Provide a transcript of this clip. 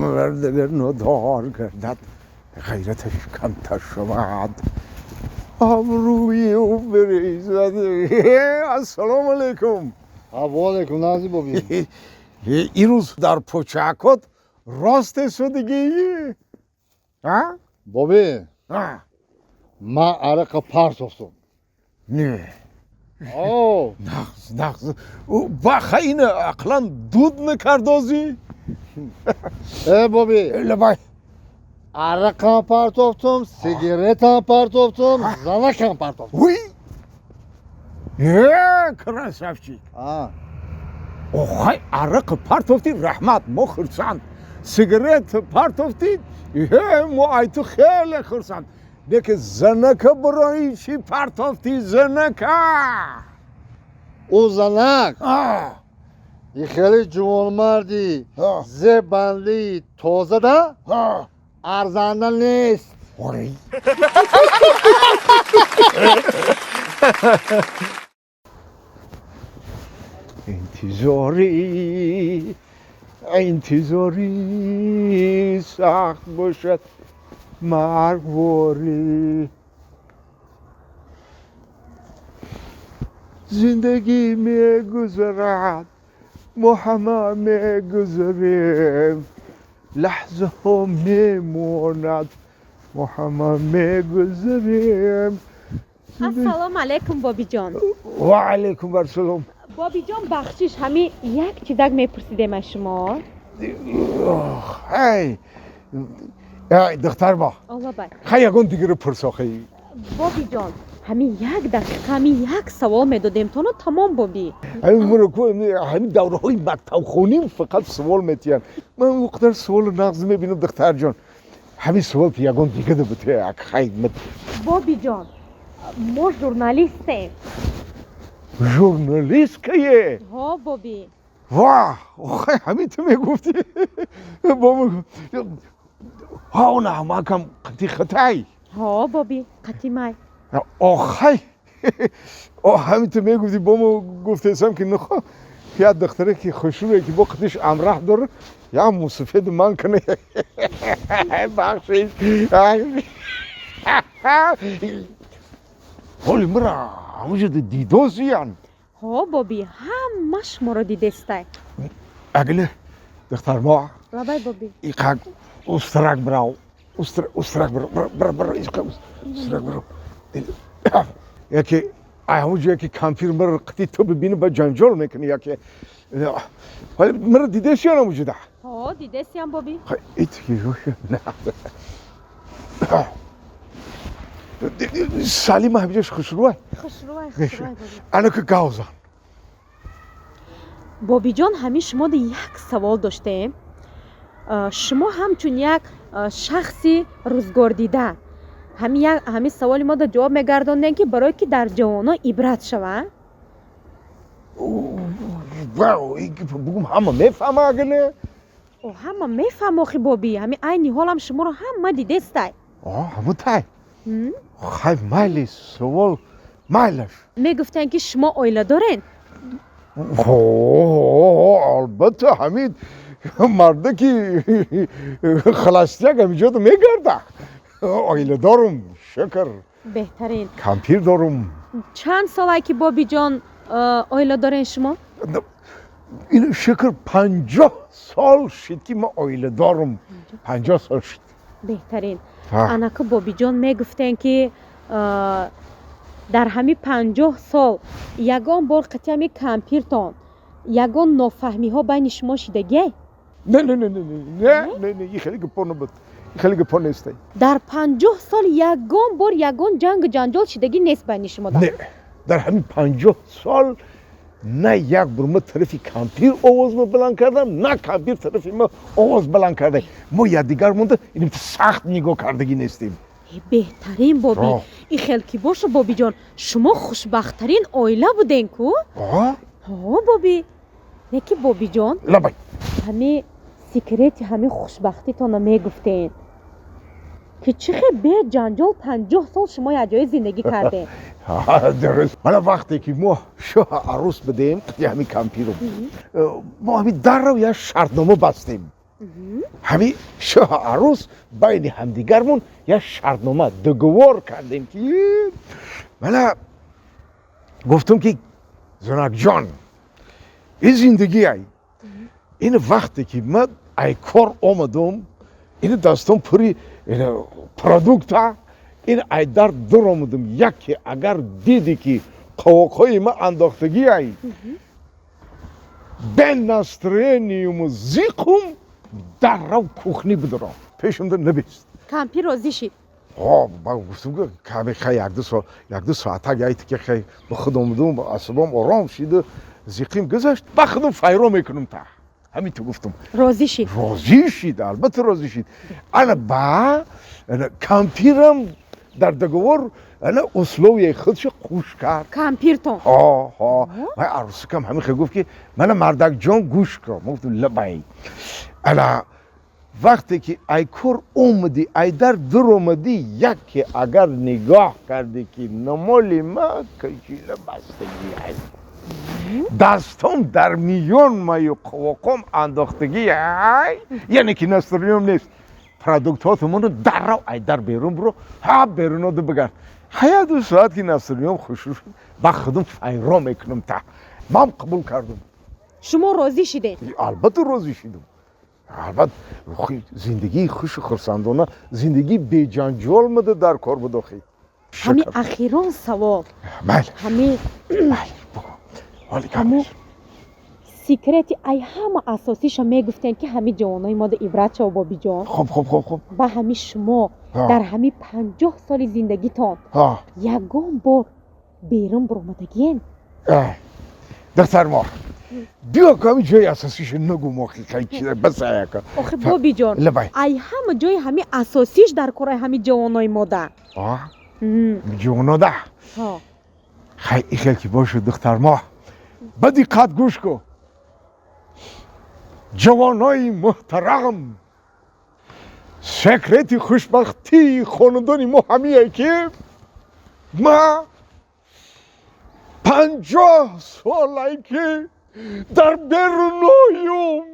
Мардагар гардад, ғайраташ камтар шавад, обрӯи ӯ бирезад. Ассалому алайкум. Ва алайкум, нази боби. Ирӯз дар почакот рост шудигӣ? Боби, ман арақа партофтум. Не, нағз, нағз. Баха, ина ақлан дуд накардозӣ? Э, боби. Лабай. Арақам партофтум, сигаретам партофтум, занакам партофтум. Уй, э, красавчик! Охай, арақ партофтӣ, раҳмат, мо хурсанд. Сигарет партофтӣ, э, мо айту хеле хурсанд. Лекин занака барои чӣ партофтӣ, занака? Ӯ занак и хеле ҷувонмарди зебанди тозада арзанда нест. Ой. Интизорӣ, интизорӣ сахт бошад, маргворӣ. Зиндагӣ мегузарад, мо ҳама мегузарем, лаҳзаҳо мемонад, мо ҳама мегузарем. Ассалому алайкум, бобиҷон. Ва алайкум ассалом. Бобиҷон, бахшиш, ҳами як чизак мепурсидем аз шумо. Ҳай, духтар ма. Оллабай. Хай, ягон дигаро пурс, охи. Бобиҷон, ҳами як дақиқа, ҳами як савол медодем тоно, тамом, боби. Ҳамин давраҳои мактабхонӣ фақат савол метиҳанд. Ман он қадар саволу нағз мебинам, духтарҷон. Ҳамин савол ягон дига буд, хай. Бобиҷон, мо журналистем. Журналисткае? Ҳо, боби. Ва, охай, ҳамин ту мегуфтӣ. Ҳа, она ҳамакам қати хитай? Ҳо, боби, қати май. Охай, ҳамин ту мегуфтӣ, бо мо гуфтесам, ки нухо як духтаре ки хушрӯе, ки бо қитиш амраҳ дора, як мусафеди ман кане. Бахшиш, ҳоли мара ҳамуҷо дидозиян. Ҳо, боби, ҳама шуморо дидестай. Агиле, духтармо. Лабай, боби. Иқак устрак бирав, устрак бирав, бир, бир, устрак бирав. Яке ай ҳамуҷо яке кампир мара қити ту бибини, ба ҷанҷол мекуни. Яке ҳоли мара дидесиян ҳамуҷода? Ҳо, дидесиям, боби. Салима ҳамиҷош хушрӯай? Хушрӯай, хушрӯай, боби. Анака гавзан. Бобиҷон, ҳамин шумода як савол доштем. Шумо ҳамчун як шахси рӯзгордида ҳамин саволи мода ҷавоб мегардондем, ки барое ки дар ҷавоно ибрат шава. Бугум, ҳама мефаҳма, ага не? Ҳама мефаҳма, охи, боби, ҳамин айни ҳолам шуморо ҳама дидестай. Ҳамун тай. Хай, майли, савол майлаш. Мегуфтанд, ки шумо оила дорен? Албатта, ҳамин марда ки холостяк ҳамиҷода мегарда. Оила дорум, шукр. Беҳтарин. Кампир дорум. Чанд солае ки, бобиҷон, оила дорен шумо? Ин, шукр, 50 сол шид, ки ман оила дорум. 50 сол шид. Беҳтарин. Анаку, бобиҷон, мегуфтен, ки дар ҳамин 50 сол ягон бор қати ҳамин кампиртон ягон нофаҳмиҳо байни шумо шидагиай? Не, не, не, не, не, не, не, и хеле гапо набуд, и хеле гапо нестай. Дар 50 сол ягон бор ягон ҷангу ҷанҷол шидагӣ нест байни шумо? Не, дар ҳамин 50 сол на як бор ма тарафи кампир овозма баланд кардам, на кампир тарафи ма овоз баланд карда. Мо якдигар монда иним сахт нигоҳ кардагӣ нестем. Беҳтарин, боби. И хел ки бошу, бобиҷон, шумо хушбахттарин оила буден ку. Ҳо, боби. Не ки, бобиҷон. Лабай. Ҳами секрети ҳамин хушбахтитонро мегуфтен, ки чӣ хел беҷанҷол 50 сол шумо якҷоя зиндагӣ кардем? Дуруст. Ҳала вақте ки мо шоҳ арӯс будем, ҳамин кампиру мо ҳамин даррав як шартнома бастем. Ҳами шоҳу арӯс байни ҳамдигармон як шартнома, договор кардем, ки мана гуфтам, ки занакҷон, ин зиндагӣ ай, ин вақте ки ман ай кор омадам, ин дастом пури продукта, ин ай дар дур омадам, яке агар диди, ки қовоқҳои ман андохтагӣ ай, бе настроение юму зиқум дар рав кухни бидурам, пешамда набист. Кампир розӣ шид? Ман гуфтам, каме хай, якду соатак яйти ки хай ба худ омадум, асабом ором шиду зиқим гузашт, ба худам файро мекунам та. Ҳамин ту гуфтам. Розӣ шид? Розӣ шид, албатта розӣ шид. Ана ба кампирам дар договор ана условия худшо қуш кард. Кампиртон? Ҳо, вай арӯсикам ҳамин хел гуфт, ки мана, мардакҷон, гӯш кун. Ма гуфтам, лабай. Ана вақте ки ай кор омадӣ, ай дар дур омадӣ, яке агар нигоҳ кардӣ, ки намоли ма кашила бастагӣ ай, дастом дар миён маю қовоқом андохтагӣ ай, яъне ки настроение м нест, продуктҳотумону даррав ай дар берун буро, ҳа, беруноду бигард. Ҳая, 2 соат ки настроение м хушрӯ шуд, ба худум файро мекунам та. Ман қабул кардам. Шумо розӣ шидед? Албатта розӣ шидам, албатта. Зиндагии хушу хурсандона, зиндагии беҷанҷол мада дар кор буд охи. Ҳами ахирон савол. Майли. Ҳами Ҳаму секрети ай ҳама асосиша мегуфтем, ки ҳами ҷавонои мода ибрат шав, бобиҷон. Хоб, хоб, хоб, хоб. Ба ҳами шумо дар ҳами 50 соли зиндагитон ягон бор берун буромадагиен? Духтармо, биё, ки ҳами ҷои асосиша нагум охи, хай чиза басаяка. Охи, бобиҷон, лабай. Ай ҳама ҷои ҳами асосиш дар кораи ҳами ҷавонои мода. Ҷавонода? Хай, ихел ки бошад, духтармо, ба диққат гӯш кун. Ҷавонои муҳтарам, секрети хушбахтии хонадони мо ҳамие, ки ма 50 солае ки дар беруноюм.